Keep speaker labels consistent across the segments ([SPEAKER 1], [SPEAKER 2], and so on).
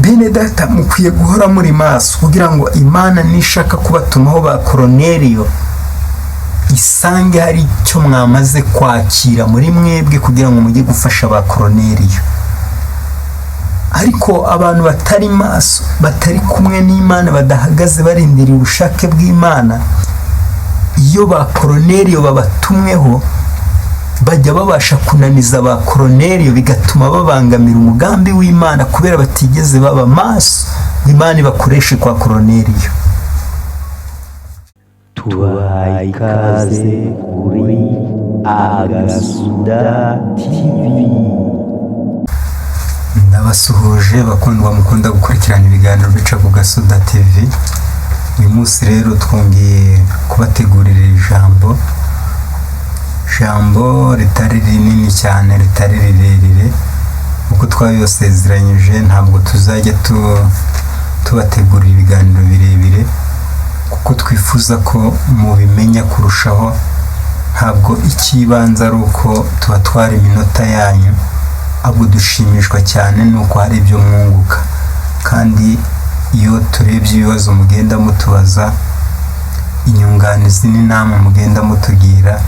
[SPEAKER 1] Bene data, mukwiye guhora muri maso kugira ngo Imana nishaka kubatumaho ba Koroneriyo, isange hari icyo mwamaze kwakira muri mwebwe kugira ngo mujye gufasha ba Koroneriyo. Ariko abantu batari maso, batari kumwe n'Imana, badahagaze barindiriye ubushake bw'Imana, iyo ba Koroneriyo babatumweho, bajya babasha kunaniza ba Koroneriyo, bigatuma babangamira umugambi w'Imana kubera batigeze baba maso ngo Imana ibakoreshe kwa Koroneriyo.
[SPEAKER 2] Tubahaye ikaze kuri Agasuda TV.
[SPEAKER 1] Ndabasuhuje bakundwa mukunda gukurikirana ibiganiro bica ku Gasuda TV. Uyu munsi rero twongeye kubategurira ijambo, ijambo ritari rinini cyane, ritari rirerire. Uko twabibasezeranyije, ntabwo tuzajya tubategurira ibiganiro birebire kuko twifuza ko mubimenya kurushaho. Ntabwo icy'ibanze ari uko tubatwara iminota yanyu, ahubwo dushimishwa cyane nuko hari ibyo mwunguka. Kandi iyo turebye ibibazo mugenda mutubaza, inyunganizi n'inama mugenda mutugira,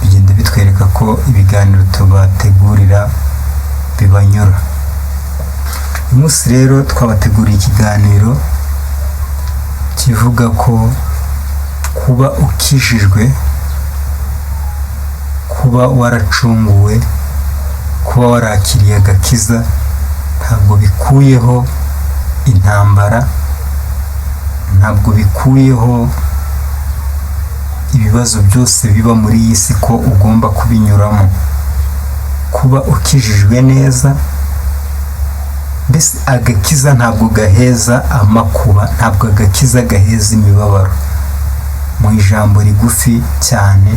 [SPEAKER 1] bigenda bitwereka ko ibiganiro tubategurira bibanyura. Uyu munsi rero twabateguriye ikiganiro kivuga ko kuba ukijijwe, kuba waracunguwe, kuba warakiriye agakiza, ntabwo bikuyeho intambara, ntabwo bikuyeho ibibazo byose biba muri iyi si ko ugomba kubinyuramo. Kuba ukijijwe neza, mbese agakiza ntabwo gaheza amakuba, ntabwo agakiza gaheza imibabaro. Mu ijambo rigufi cyane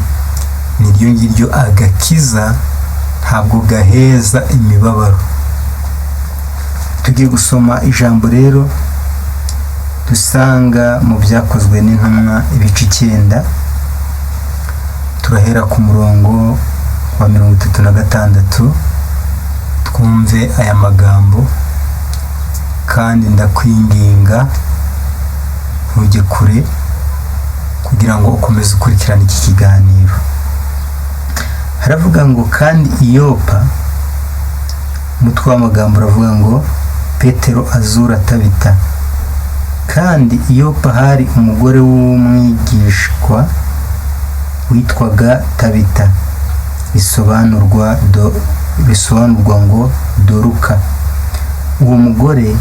[SPEAKER 1] niryo ngiryo: agakiza ntabwo gaheza imibabaro. Tugiye gusoma ijambo rero dusanga mu Byakozwe n'Intumwa ibice 9. Turahera ku murongo wa 36, twumve aya magambo. Kandi ndakwinginga ntujye kure kugira ngo ukomeze ukurikirane iki kiganiro. Haravuga ngo: "Kandi i Yopa," umutwe w'amagambo uravuga ngo "Petero azura Tabita". "Kandi i Yopa hari umugore w'umwigishwa witwaga Tabita, bisobanurwa ngo Doruka. Uwo mugore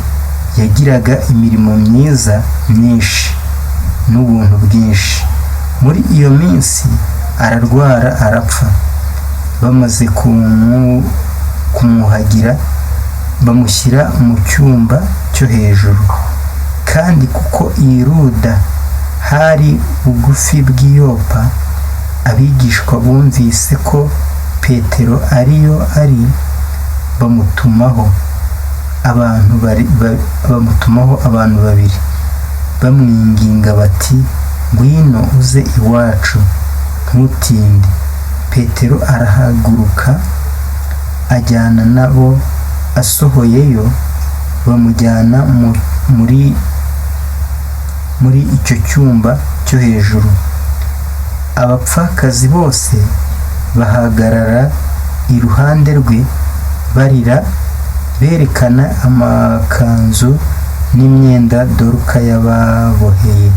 [SPEAKER 1] yagiraga imirimo myiza myinshi n'ubuntu bwinshi. Muri iyo minsi ararwara arapfa. Bamaze kumwuhagira, bamushyira mu cyumba cyo hejuru. Kandi kuko i Luda hari bugufi bw'i Yopa, abigishwa bumvise ko Petero ariyo ari, bamutumaho abantu babiri, bamwinginga bati: 'Ngwino uze iwacu, ntutinde.' Petero arahaguruka ajyana nabo. Asohoyeyo, bamujyana muri icyo cyumba cyo hejuru. Abapfakazi bose bahagarara iruhande rwe barira, berekana amakanzu n'imyenda Doruka yababoheye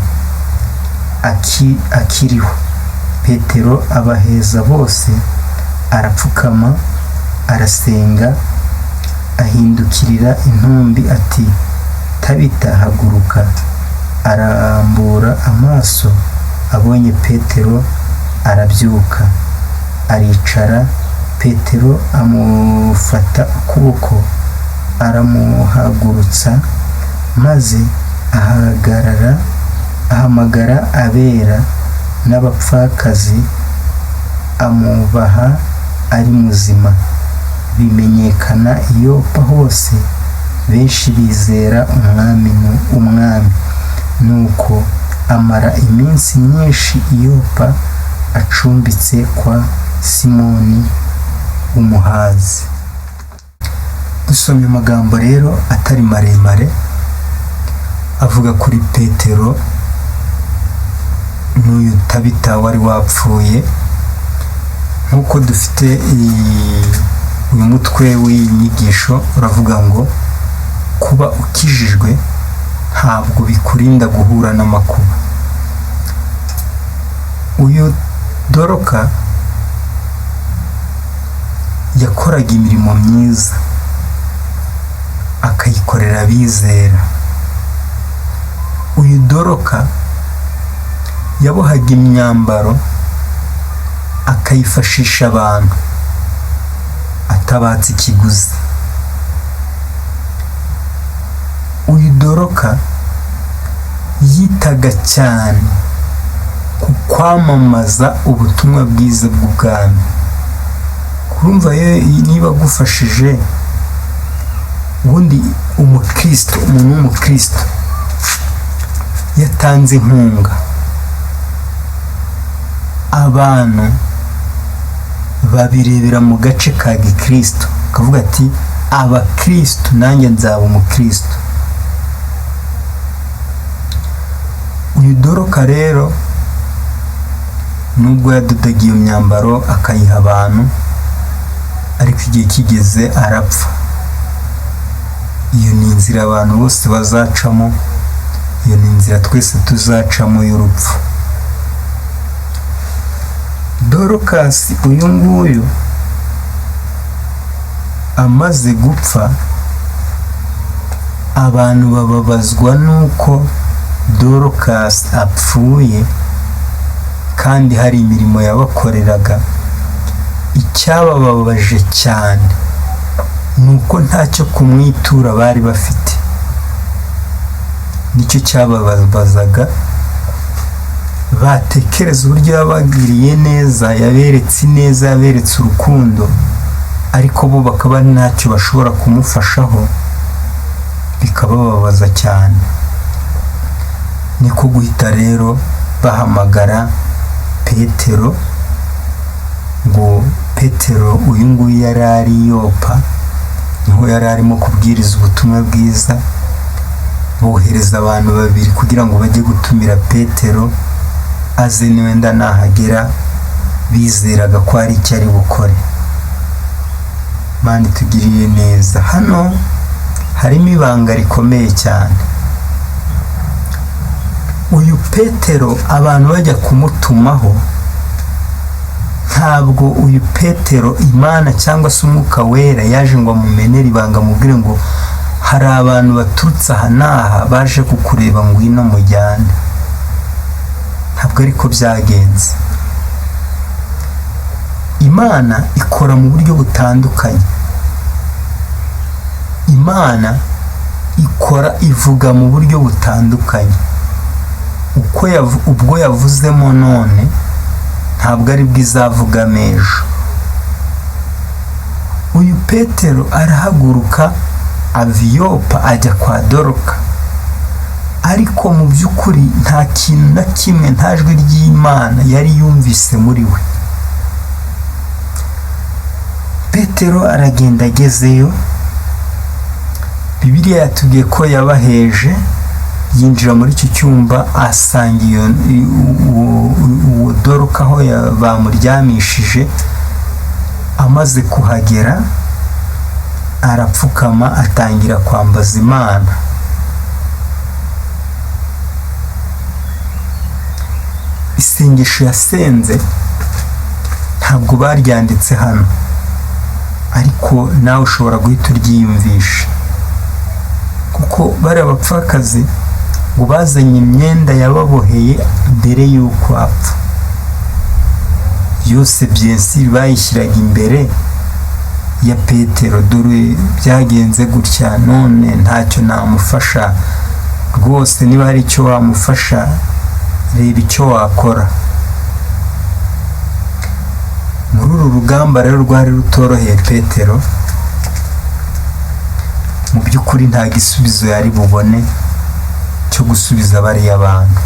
[SPEAKER 1] akiriho. Petero abaheza bose, arapfukama, arasenga. Ahindukirira intumbi ati: 'Tabita, haguruka.' Arambura amaso, abonye Petero, arabyuka, aricara. Petero amufata ukuboko, aramuhagurutsa, maze ahagarara. Ahamagara abera n'abapfakazi, amubaha ari muzima. Bimenyekana i Yopa hose, benshi bizera Umwami. Nuko amara iminsi myinshi i Yopa, acumbitse kwa Simoni w'umuhazi." Dusomye amagambo rero atari maremare avuga kuri Petero n'uyu Tabita wari wapfuye. Nk'uko dufite uyu mutwe w'iyi nyigisho uravuga ngo kuba ukijijwe ntabwo bikurinda guhura n'amakuba. Uyu Doroka yakoraga imirimo myiza, akayikorera abizera. Uyu Doroka yabohaga imyambaro akayifashisha abantu atabatse ikiguzi. Uyu Doroka yitaga cyane ku kwamamaza ubutumwa bwiza bw'ubwami. Kurumva niba agufashije, ubundi umukristo, umuntu w'umukristo yatanze inkunga, abantu babirebera mu gace ka gikristo, akavuga ati abakristo nanjye nzaba umukristo. Uyu Doroka rero nubwo yadodaga iyo myambaro akayiha abantu, ariko igihe kigeze arapfa. Iyo ni inzira abantu bose bazacamo, iyo ni inzira twese tuzacamo y'urupfu. Dorokasi uyu nguyu amaze gupfa, abantu bababazwa n'uko Dorokasi apfuye kandi hari imirimo yabakoreraga. Icyabababaje cyane ni uko ntacyo kumwitura bari bafite, nicyo cyababazaga. Batekereza uburyo yabagiriye neza, yaberetse ineza, yaberetse urukundo, ariko bo bakaba ntacyo bashobora kumufashaho, bikabababaza cyane. Niko guhita rero bahamagara Petero, ngo Petero uyu nguyu yari ari i Yopa, niho yari arimo kubwiriza ubutumwa bwiza. Bohereza abantu babiri kugira ngo bajye gutumira Petero aze, niwenda nahagera bizeraga ko hari icyo ari bukore. Imana itugirire neza. Hano harimo ibanga rikomeye cyane. Uyu Petero abantu bajya kumutumaho, ntabwo uyu Petero Imana cyangwa se Umwuka Wera yaje ngo amumenere ibanga, amubwire ngo hari abantu baturutse aha n'aha baje kukureba, ngwino mujyane. Ntabwo ariko byagenze. Imana ikora mu buryo butandukanye. Imana ikora ivuga mu buryo butandukanye. Uko ubwo yavuzemo none ntabwo ari bwo izavuga ejo. Uyu Petero arahaguruka ava i Yopa ajya kwa Doroka, ariko mu by'ukuri nta kintu na kimwe, nta jwi ry'Imana yari yumvise muri we. Petero aragenda agezeyo, Bibiliya yatubwiye ko yabaheje, yinjira muri icyo cyumba asanga uwo Doroka aho bamuryamishije. Amaze kuhagera arapfukama atangira kwambaza Imana. Isengesho yasenze ntabwo baryanditse hano, ariko nawe ushobora guhita uryiyumvisha, kuko bariya bapfakazi ngo bazanye imyenda yababoheye mbere y'uko apfa yose, byesi bayishyiraga imbere ya Petero, dore byagenze gutya none ntacyo namufasha rwose, niba hari icyo wamufasha reba icyo wakora. Muri uru rugamba rero rwari rutoroheye Petero, mu by'ukuri nta gisubizo yari bubone cyo gusubiza bariya bantu.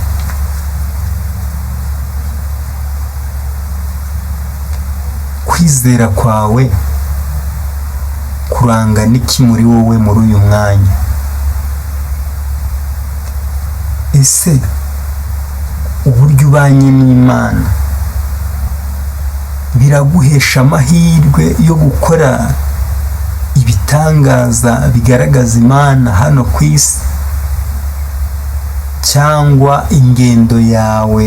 [SPEAKER 1] Kwizera kwawe Kuranga n'iki muri wowe muri uyu mwanya? Ese uburyo ubanye n'Imana biraguhesha amahirwe yo gukora ibitangaza bigaragaza Imana hano ku isi, cyangwa ingendo yawe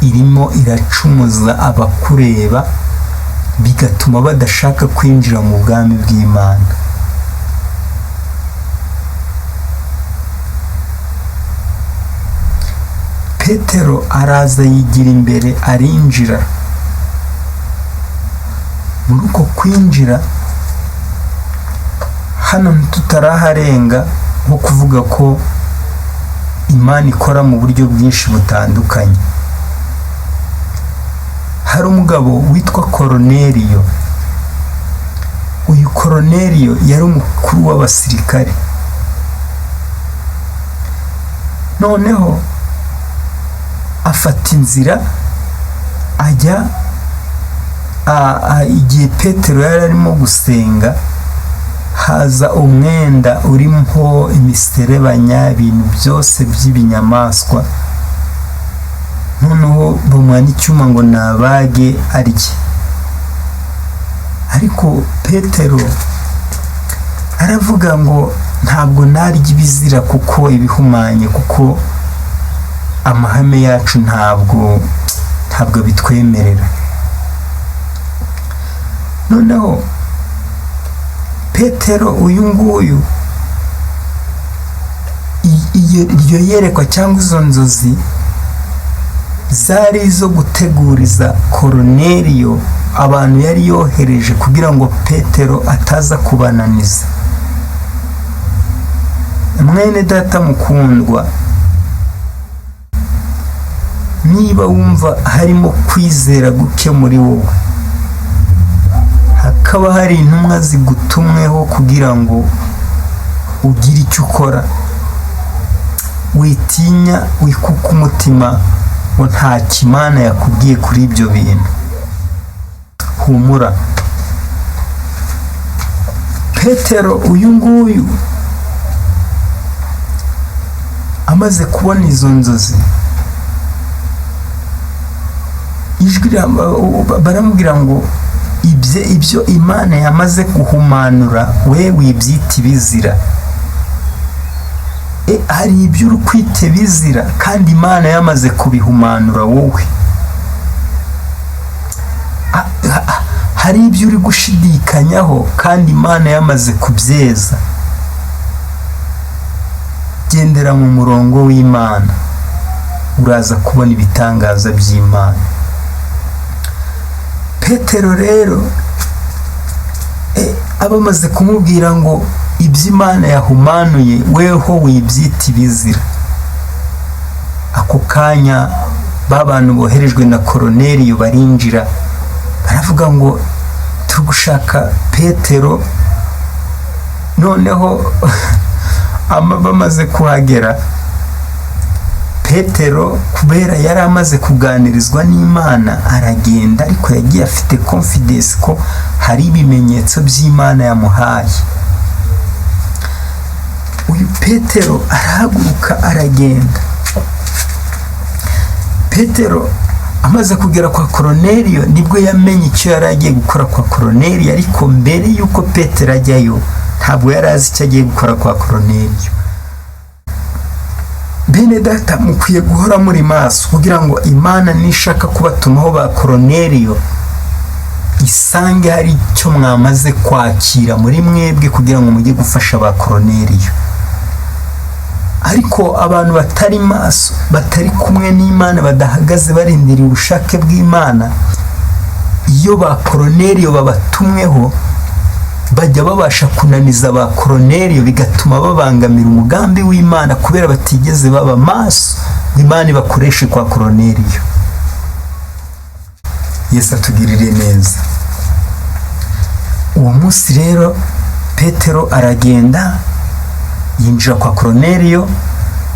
[SPEAKER 1] irimo iracumuza abakureba bigatuma badashaka kwinjira mu bwami bw'Imana? Petero araza yigira imbere arinjira. Muri uko kwinjira hano tutaraharenga nko kuvuga ko Imana ikora mu buryo bwinshi butandukanye. Hari umugabo witwa Koroneliyo. Uyu Koroneliyo yari umukuru w'abasirikare. Noneho afata inzira ajya igihe Petero yari arimo gusenga, haza umwenda urimo imiserebanya, ibintu byose by'ibinyamaswa. Noneho bamuha n'icyuma ngo nabage arye. Ariko Petero aravuga ngo ntabwo narya ibizira kuko ibihumanye, kuko amahame yacu ntabwo bitwemerera. Noneho Petero uyu nguyu, iryo yerekwa cyangwa izo nzozi zari izo guteguriza Koroneliyo abantu yari yohereje kugira ngo Petero ataza kubananiza. Mwene data mukundwa, niba wumva harimo kwizera guke muri wowe, hakaba hari intumwa zigutumweho kugira ngo ugire icyo ukora, witinya, wikuka umutima ngo nta kimana yakubwiye kuri ibyo bintu. Humura. Petero uyu nguyu amaze kubona izo nzozi, ijwi baramubwira ngo ibyo Imana yamaze guhumanura we wibyita ibizira. Hari ibyo uri kwita bizira kandi Imana yamaze kubihumanura wowe. Hari ibyo uri gushidikanyaho kandi Imana yamaze kubyeza. Gendera mu murongo w'Imana, uraza kubona ibitangaza by'Imana. Petero rero abamaze kumubwira ngo ibyo Imana yahumanuye weho wibyita ibizira. Ako kanya ba bantu boherejwe na Koroneliyo barinjira, baravuga ngo turi gushaka Petero. Noneho bamaze kuhagera, Petero kubera yari amaze kuganirizwa n'Imana aragenda, ariko yagiye afite confidence ko hari ibimenyetso by'Imana yamuhaye. Uyu Petero arahaguruka aragenda. Petero amaze kugera kwa Koroneliyo nibwo yamenye icyo yari agiye gukora kwa Koroneliyo, ariko mbere y'uko Petero ajyayo ntabwo yari azi icyo agiye gukora kwa Koroneliyo. Bene data, mukwiye guhora muri maso kugira ngo Imana nishaka kubatumaho ba Koroneliyo isange hari icyo mwamaze kwakira muri mwebwe kugira ngo mujye gufasha ba Koroneliyo. Ariko abantu batari maso, batari kumwe n'Imana, badahagaze barindiriye ubushake bw'Imana, iyo ba Koroneliyo babatumweho bajya babasha kunaniza ba Koroneliyo, bigatuma babangamira umugambi w'Imana kubera batigeze baba maso ngo Imana ibakoreshe kwa Koroneliyo. Yesu atugirire neza. Uwo munsi rero Petero aragenda yinjira kwa Koroneliyo.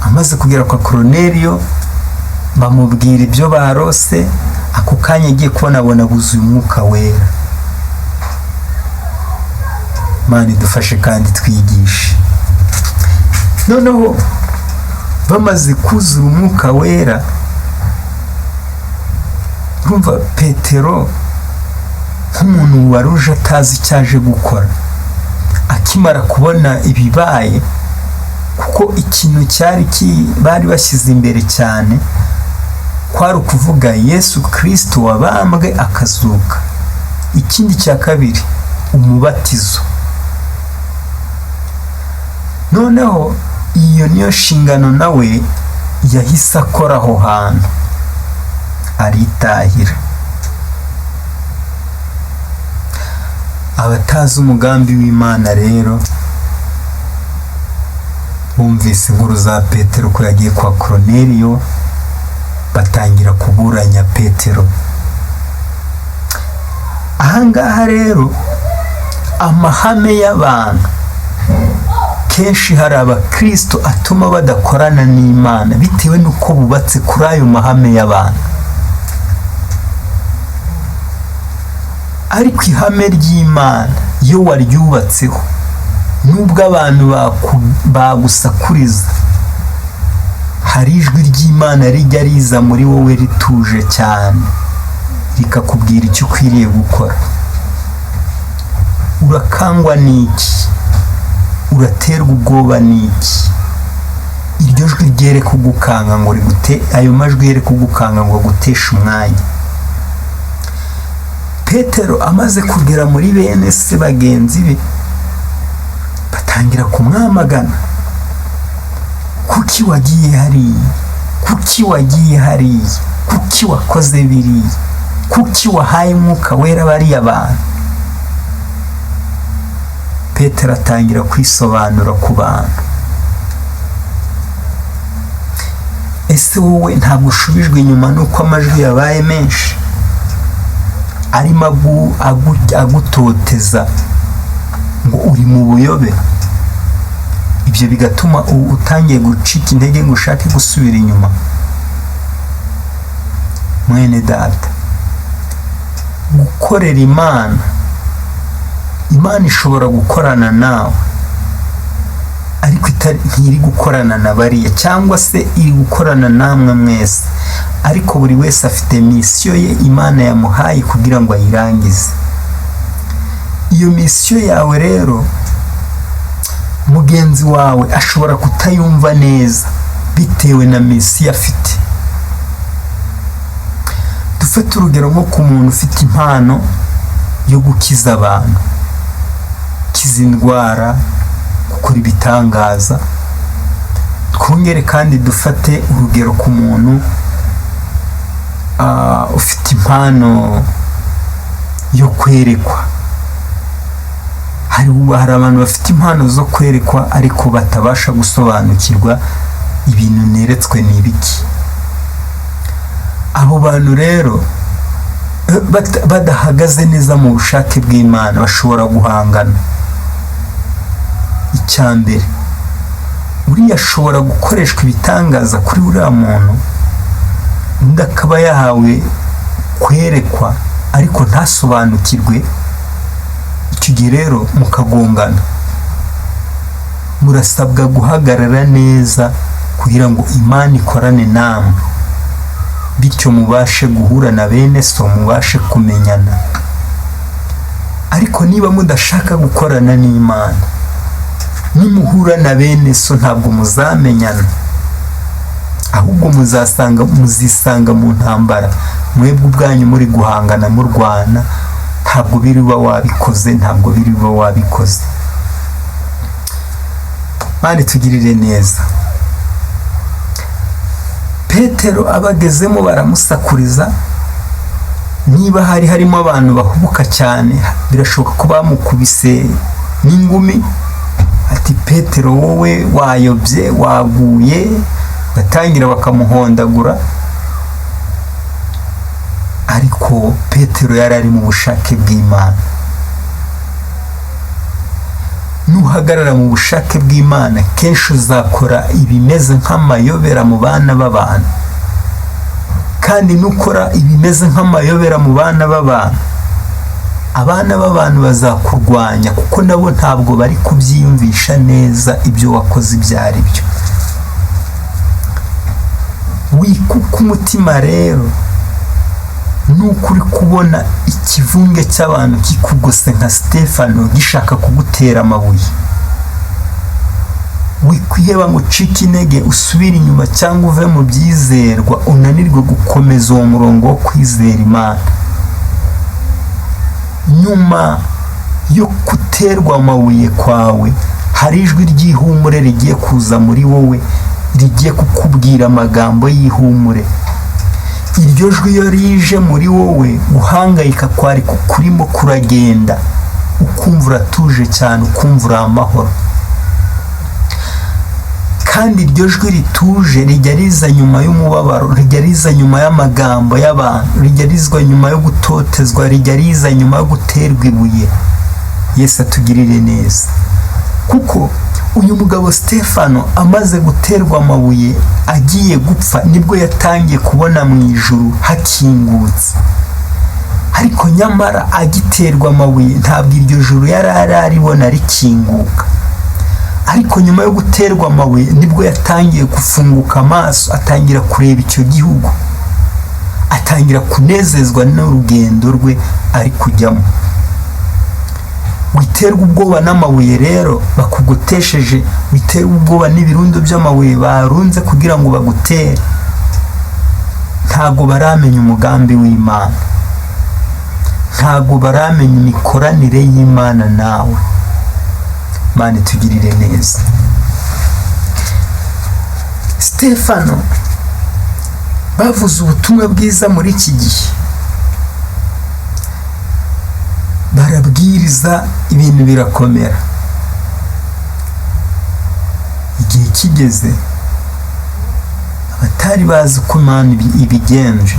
[SPEAKER 1] Amaze kugera kwa Koroneliyo bamubwira ibyo barose. Ako kanya agiye kubona abona buzuye umwuka wera. Imana idufashe kandi twigishe. Noneho bamaze kuzura Umwuka Wera, urumva Petero nk'umuntu wari uje atazi icyo aje gukora, akimara kubona ibibaye, kuko ikintu cyari bari bashyize imbere cyane kwari ukuvuga Yesu Kirisito wabambwe akazuka. Ikindi cya kabiri, umubatizo. Noneho iyo niyo nshingano nawe yahise akora aho hantu, aritahira. Abatazi umugambi w'Imana rero bumvise inkuru za Petero ko yagiye kwa Koroneliyo, batangira kuburanya Petero. Ahangaha rero amahame y'abantu kenshi hari abakristo atuma badakorana n'Imana bitewe n'uko bubatse kuri ayo mahame y'abantu. Ariko ihame ry'Imana iyo waryubatseho, nubwo abantu bagusakuriza, hari ijwi ry'Imana rijya riza muri wowe rituje cyane, rikakubwira icyo ukwiriye gukora. Urakangwa n'iki? Uraterwa ubwoba n'iki? Iryo jwi ryere kugukanga ngo rigute, ayo majwi yere kugukanga ngo aguteshe umwanya. Petero amaze kugera muri bene se bagenzi be, batangira kumwamagana. Kuki wagiye hariya? Kuki wagiye hariya? Kuki wakoze biriya? Kuki wahaye Umwuka Wera bariya bantu? Petero atangira kwisobanura ku bantu. Ese wowe ntabwo ushubijwe inyuma n'uko amajwi yabaye menshi arimo agutoteza ngo uri mu buyobe? Ibyo bigatuma utangiye gucika intege ngo ushake gusubira inyuma. Mwene data, gukorera Imana, Imana ishobora gukorana nawe, ariko ntiri gukorana na bariya, cyangwa se iri gukorana namwe mwese, ariko buri wese afite misiyo ye Imana yamuhaye kugira ngo ayirangize. Iyo misiyo yawe rero mugenzi wawe ashobora kutayumva neza bitewe na misiyo afite. Dufate urugero nko ku muntu ufite impano yo gukiza abantu, gukiza indwara, gukora ibitangaza. Twongere kandi dufate urugero ku muntu ufite impano yo kwerekwa. Hari abantu bafite impano zo kwerekwa ariko batabasha gusobanukirwa ibintu neretswe ni ibiki. Abo bantu rero badahagaze neza mu bushake bw'Imana bashobora guhangana. Icya mbere, uriya ashobora gukoreshwa ibitangaza kuri uriya muntu, undi akaba yahawe kwerekwa ariko ntasobanukirwe. Icyo gihe rero mukagongana. Murasabwa guhagarara neza kugira ngo Imana ikorane namwe, bityo mubashe guhura na bene so, mubashe kumenyana. Ariko niba mudashaka gukorana n'Imana, nimuhura na bene so ntabwo muzamenyana, ahubwo muzisanga mu ntambara, mwebwe ubwanyu muri guhangana, murwana. Ntabwo biriba wabikoze, ntabwo biriba wabikoze. Mani tugirire neza. Petero abagezemo baramusakuriza. Niba hari harimo abantu bahubuka cyane, birashoboka ko bamukubise n'ingumi, ati Petero wowe wayobye, waguye. Batangira bakamuhondagura. Ariko Petero yari ari mu bushake bw'Imana. Nuhagarara mu bushake bw'Imana, kenshi uzakora ibimeze nk'amayobera mu bana b'abantu. Kandi nukora ibimeze nk'amayobera mu bana b'abantu, Abana b'abantu bazakurwanya kuko nabo ntabwo bari kubyiyumvisha neza ibyo wakoze ibyo ari byo. Wikuka umutima rero nuko uri kubona ikivunge cy'abantu kikugose nka Stefano gishaka kugutera amabuye. Wikwiheba ngo ucike intege, usubire inyuma cyangwa uve mu byizerwa, unanirwe gukomeza uwo murongo wo kwizera Imana. Nyuma yo guterwa amabuye kwawe, hari ijwi ry'ihumure rigiye kuza muri wowe, rigiye kukubwira amagambo y'ihumure. Iryo jwi iyo rije muri wowe, guhangayika kwari kurimo kuragenda, ukumva uratuje cyane, ukumva uri amahoro. Kandi iryo jwi rituje rijya riza nyuma y'umubabaro, rijya riza nyuma y'amagambo y'abantu, rijya rizwa nyuma yo gutotezwa, rijya riza nyuma yo guterwa ibuye. Yesu atugirire neza, kuko uyu mugabo Stefano amaze guterwa amabuye agiye gupfa, nibwo yatangiye kubona mu ijuru hakingutse. Ariko nyamara agiterwa amabuye ntabwo iryo juru yari araribona rikinguka. Ariko nyuma yo guterwa amabuye nibwo yatangiye gufunguka amaso, atangira kureba icyo gihugu, atangira kunezezwa n'urugendo rwe ari kujyamo. Witerwa ubwoba n'amabuye rero bakugotesheje, witerwa ubwoba n'ibirundo by'amabuye barunze kugira ngo bagutere. Ntabwo baramenya umugambi w'Imana, ntabwo baramenya imikoranire y'Imana nawe. Imana itugirire neza. Stefano bavuze ubutumwa bwiza muri iki gihe, barabwiriza ibintu birakomera. Igihe kigeze abatari bazi uko Imana ibigenje,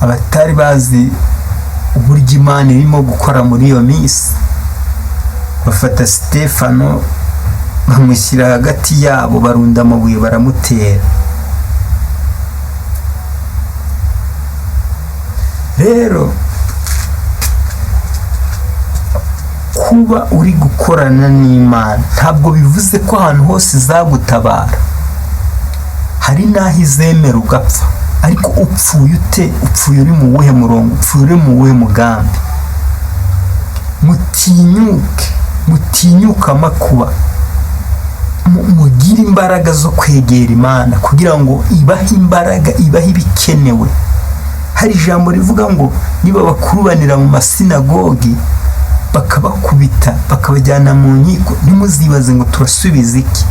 [SPEAKER 1] abatari bazi uburyo Imana irimo gukora muri iyo minsi, bafata Stefano bamushyira hagati yabo, barunda amabuye baramutera. Rero kuba uri gukorana n'Imana ntabwo bivuze ko ahantu hose izagutabara. Hari n'aho izemera ugapfa, ariko upfuye ute? Upfuye uri mu wuhe murongo? Upfuye uri mu wuhe mugambi? Mutinyuke, mutinyuke amakuba, mugire imbaraga zo kwegera Imana kugira ngo ibahe imbaraga, ibahe ibikenewe. Hari ijambo rivuga ngo niba bakurubanira mu masinagogi bakabakubita bakabajyana mu nkiko, ntimuzibaze ngo turasubiza iki,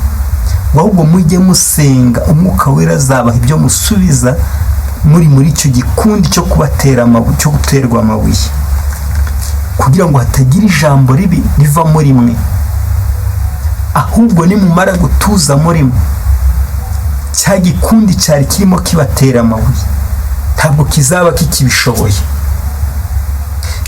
[SPEAKER 1] ahubwo mujye musenga, umwuka wera azabaha ibyo musubiza muri muri icyo gikundi cyo kubatera amabuye, cyo guterwa amabuye, kugira ngo hatagira ijambo ribi riva muri mwe. Ahubwo nimumara gutuza muri mwe, cya gikundi cyari kirimo kibatera amabuye ntabwo kizaba kikibishoboye.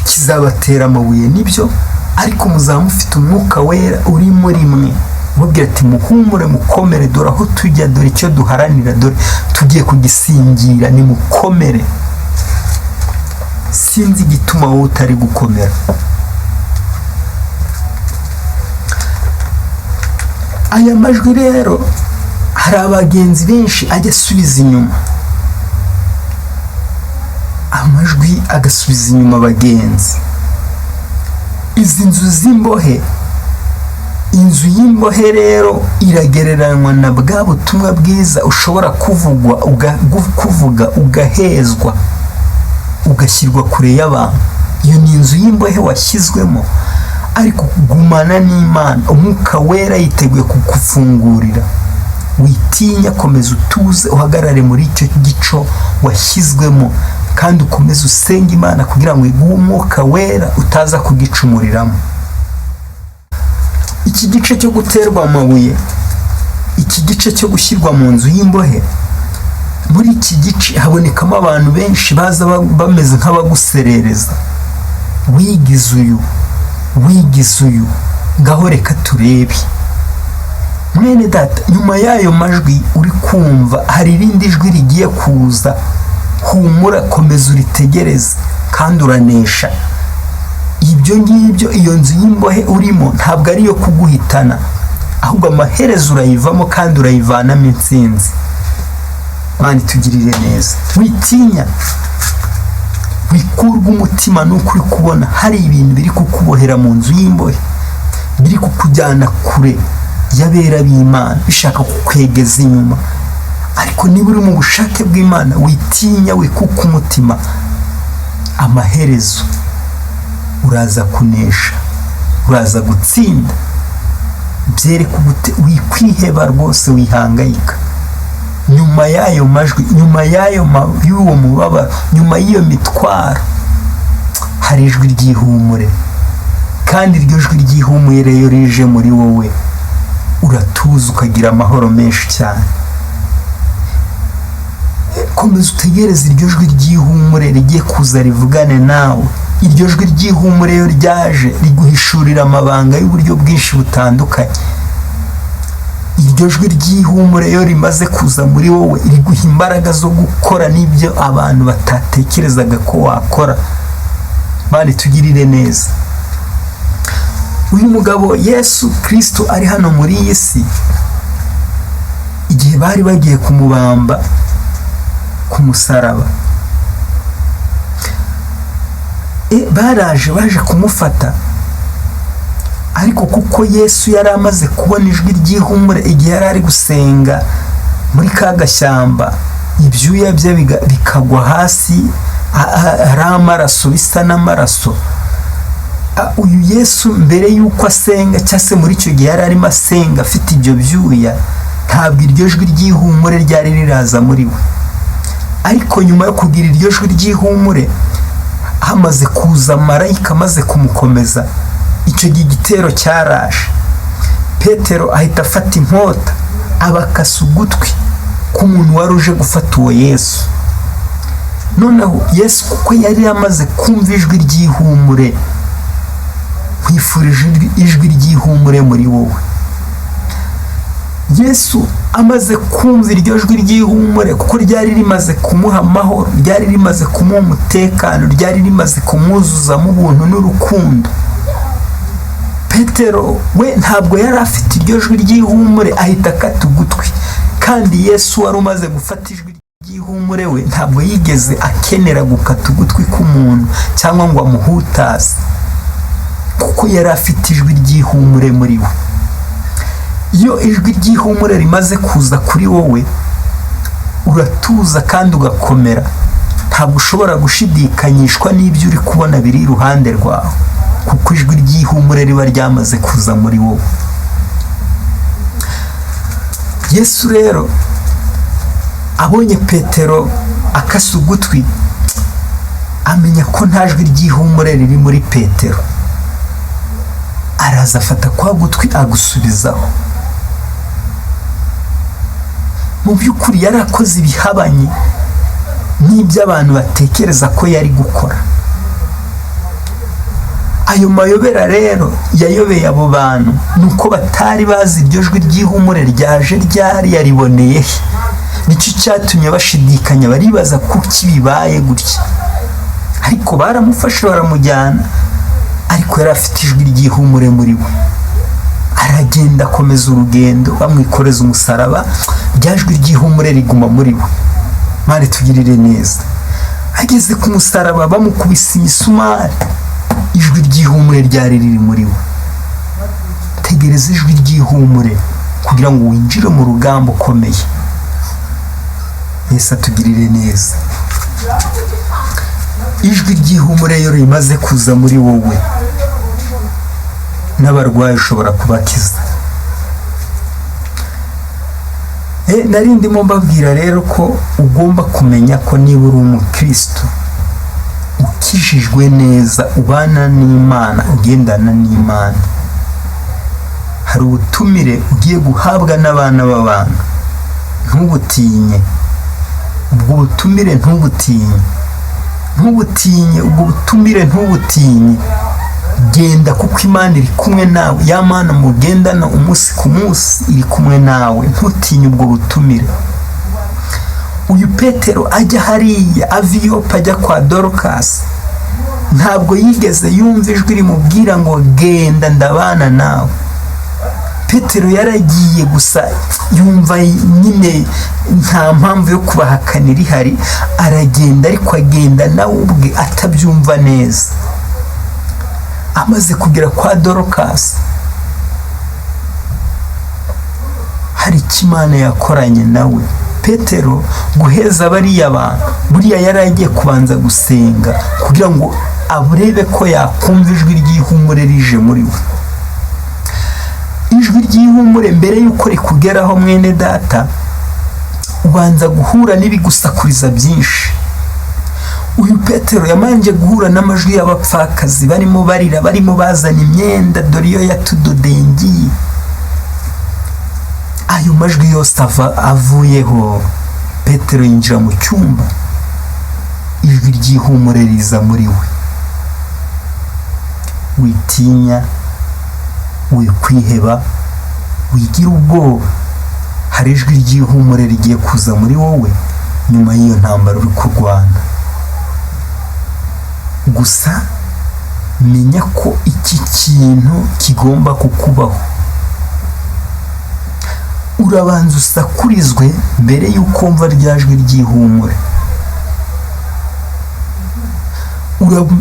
[SPEAKER 1] Kizabatera amabuye nibyo, ariko muzaba mufite umwuka wera uri muri mwe, ubabwira ati muhumure, mukomere, dore aho tujya, dore icyo duharanira, dore tugiye kugisingira, nimukomere. Sinzi igituma wowe utari gukomera. Aya majwi rero hari abagenzi benshi ajya asubiza inyuma, amajwi agasubiza inyuma abagenzi. Izi nzu z'imbohe, inzu y'imbohe rero iragereranywa na bwa butumwa bwiza ushobora kuvugwa, kuvuga ugahezwa, ugashyirwa kure y'abantu. Iyo ni inzu y'imbohe washyizwemo, ariko gumana n'Imana, umwuka wera yiteguye kugufungurira. Witinya, komeza utuze, uhagarare muri icyo gico washyizwemo, kandi ukomeze usenge Imana kugira ngo iguhe umwuka wera utaza kugicumuriramo. Iki gice cyo guterwa amabuye, iki gice cyo gushyirwa mu nzu y'imbohe, muri iki gice habonekamo abantu benshi baza bameze nk'abaguserereza. Wigize uyu, wigize uyu, ngaho reka turebe. Mwene data, nyuma y'ayo majwi uri kumva hari irindi jwi rigiye kuza. Humura, komeza uritegereze. Kandi uranesha ibyo ngibyo. Iyo nzu y'imbohe urimo ntabwo ari iyo kuguhitana, ahubwo amaherezo urayivamo kandi urayivanamo intsinzi. Imana itugirire neza. Witinya, wikurwa umutima nuko uri kubona hari ibintu biri kukubohera mu nzu y'imbohe, biri kukujyana kure y'abera b'Imana, bishaka kukwegeza inyuma. Ariko niba uri mu bushake bw'Imana, witinya, wikuka umutima. Amaherezo uraza kunesha, uraza gutsinda. Byereka wikwiheba rwose, wihangayika. Nyuma y'ayo majwi, nyuma y'uwo mubabaro, nyuma y'iyo mitwaro, hari ijwi ry'ihumure. Kandi iryo jwi ry'ihumure iyo rije muri wowe, uratuza, ukagira amahoro menshi cyane. Komeza utegereze iryo jwi ry'ihumure rigiye kuza rivugane nawe. Iryo jwi ry'ihumure iyo ryaje, riguhishurira amabanga y'uburyo bwinshi butandukanye. Iryo jwi ry'ihumure iyo rimaze kuza muri wowe, riguha imbaraga zo gukora n'ibyo abantu batatekerezaga ko wakora. Bari tugirire neza. Uyu mugabo Yesu Kirisito ari hano muri iyi si, igihe bari bagiye kumubamba ku musaraba, baraje, baje kumufata. Ariko kuko Yesu yari amaze kubona ijwi ry'ihumure igihe yari ari gusenga muri ka gashyamba, ibyuya bye bikagwa hasi ari amaraso, bisa n'amaraso. Uyu Yesu mbere y'uko asenga, cyangwa se muri icyo gihe yari arimo asenga afite ibyo byuya, ntabwo iryo jwi ry'ihumure ryari riraza muri we. Ariko nyuma yo kugira iryo jwi ry'ihumure, hamaze kuza marayika amaze kumukomeza, icyo gihe igitero cyaraje. Petero ahita afata inkota, abakasa ugutwi k'umuntu wari uje gufata uwo Yesu. Noneho Yesu, kuko yari yamaze kumva ijwi ry'ihumure, nkwifurije ijwi ry'ihumure muri wowe. Yesu amaze kumva iryo jwi ry'ihumure, kuko ryari rimaze kumuha amahoro, ryari rimaze kumuha umutekano, ryari rimaze kumwuzuzamo ubuntu n'urukundo. Petero we ntabwo yari afite iryo jwi ry'ihumure, ahita akata ugutwi. Kandi Yesu wari umaze gufata ijwi ry'ihumure, we ntabwo yigeze akenera gukata ugutwi k'umuntu cyangwa ngo amuhutaze, kuko yari afite ijwi ry'ihumure muri we. Iyo ijwi ry'ihumure rimaze kuza kuri wowe, uratuza kandi ugakomera. Ntabwo ushobora gushidikanyishwa n'ibyo uri kubona biri iruhande rwawe, kuko ijwi ry'ihumure riba ryamaze kuza muri wowe. Yesu rero abonye Petero akase ugutwi, amenya ko nta jwi ry'ihumure riri muri Petero. Araza afata kwa gutwi, agusubizaho. Mu by'ukuri yari akoze ibihabanye n'ibyo abantu batekereza ko yari gukora. Ayo mayobera rero yayobeye abo bantu ni uko batari bazi iryo jwi ry'ihumure ryaje ryari, yariboneye he. Nicyo cyatumye bashidikanya, baribaza kuki bibaye gutya. Ariko baramufashe, baramujyana. Ariko yari afite ijwi ry'ihumure muri we. Aragenda, akomeza urugendo, bamwikoreza umusaraba, rya jwi ry'ihumure riguma muri we. Mari tugirire neza. Ageze ku musaraba, bamukubise imisumari, ijwi ry'ihumure ryari riri muri we. Tegereza ijwi ry'ihumure kugira ngo winjire mu rugamba ukomeye. Yesu atugirire neza. Ijwi ry'ihumure iyo rimaze kuza muri wowe, n'abarwayi ushobora kubakiza. Nari ndimo mbabwira rero ko ugomba kumenya ko niba uri umukristo ukijijwe neza, ubana n'Imana, ugendana n'Imana, hari ubutumire ugiye guhabwa n'abana b'abantu. Ntubutinye ubwo butumire, ntubutinye, ntubutinye ubwo butumire, ntubutinye. Genda, kuko Imana iri kumwe nawe. Ya Mana mugendana umunsi ku munsi iri kumwe nawe. Ntutinye ubwo butumire. Uyu Petero ajya hariya, ava i Yopa ajya kwa Dorukasi. Ntabwo yigeze yumva ijwi rimubwira ngo genda ndabana nawe. Petero yaragiye gusa yumva nyine nta mpamvu yo kubahakanira ihari, aragenda, ariko agenda nawe ubwe atabyumva neza. Amaze kugera kwa Dorokasi, hari icyo Imana yakoranye nawe. Petero guheza bariya bantu, buriya yari agiye kubanza gusenga kugira ngo arebe ko yakumva ijwi ry'ihumure rije muri we. Ijwi ry'ihumure mbere y'uko rikugeraho, mwene data, ubanza guhura n'ibigusakuriza byinshi. Uyu Petero yamanje guhura n'amajwi y'abapfakazi barimo barira, barimo bazana imyenda, dore iyo yatudodeye ngiyi. Ayo majwi yose avuyeho, Petero yinjira mu cyumba, ijwi ry'ihumure riza muri we. Witinya, wikwiheba, wigira ubwoba, hari ijwi ry'ihumure rigiye kuza muri wowe nyuma y'iyo ntambara uri kurwana. Gusa menya ko iki kintu kigomba kukubaho. Urabanza usakurizwe mbere y'uko wumva rya jwi ry'ihumure.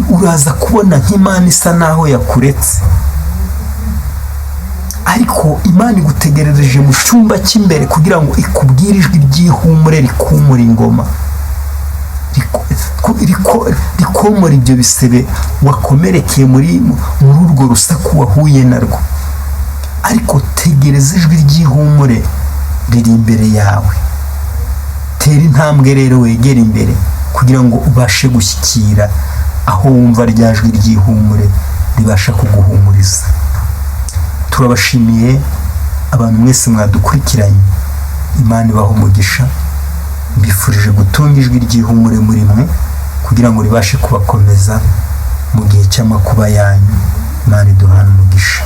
[SPEAKER 1] Uraza kubona nk'Imana isa naho yakuretse, ariko Imana igutegerereje mu cyumba cy'imbere kugira ngo ikubwire ijwi ry'ihumure rikumura ingoma, rikomora ibyo bisebe wakomerekeye muri urwo rusaku wahuye narwo. Ariko tegereza ijwi ry'ihumure riri imbere yawe. Tera intambwe rero wegere imbere kugira ngo ubashe gushyikira aho wumva rya jwi ry'ihumure ribasha kuguhumuriza. Turabashimiye abantu mwese mwadukurikiranye. Imana ibaha umugisha. Mbifurije gutunga ijwi ry'ihumure muri mwe kugira ngo ribashe kubakomeza mu gihe cy'amakuba yanyu. Imana iduhane umugisha.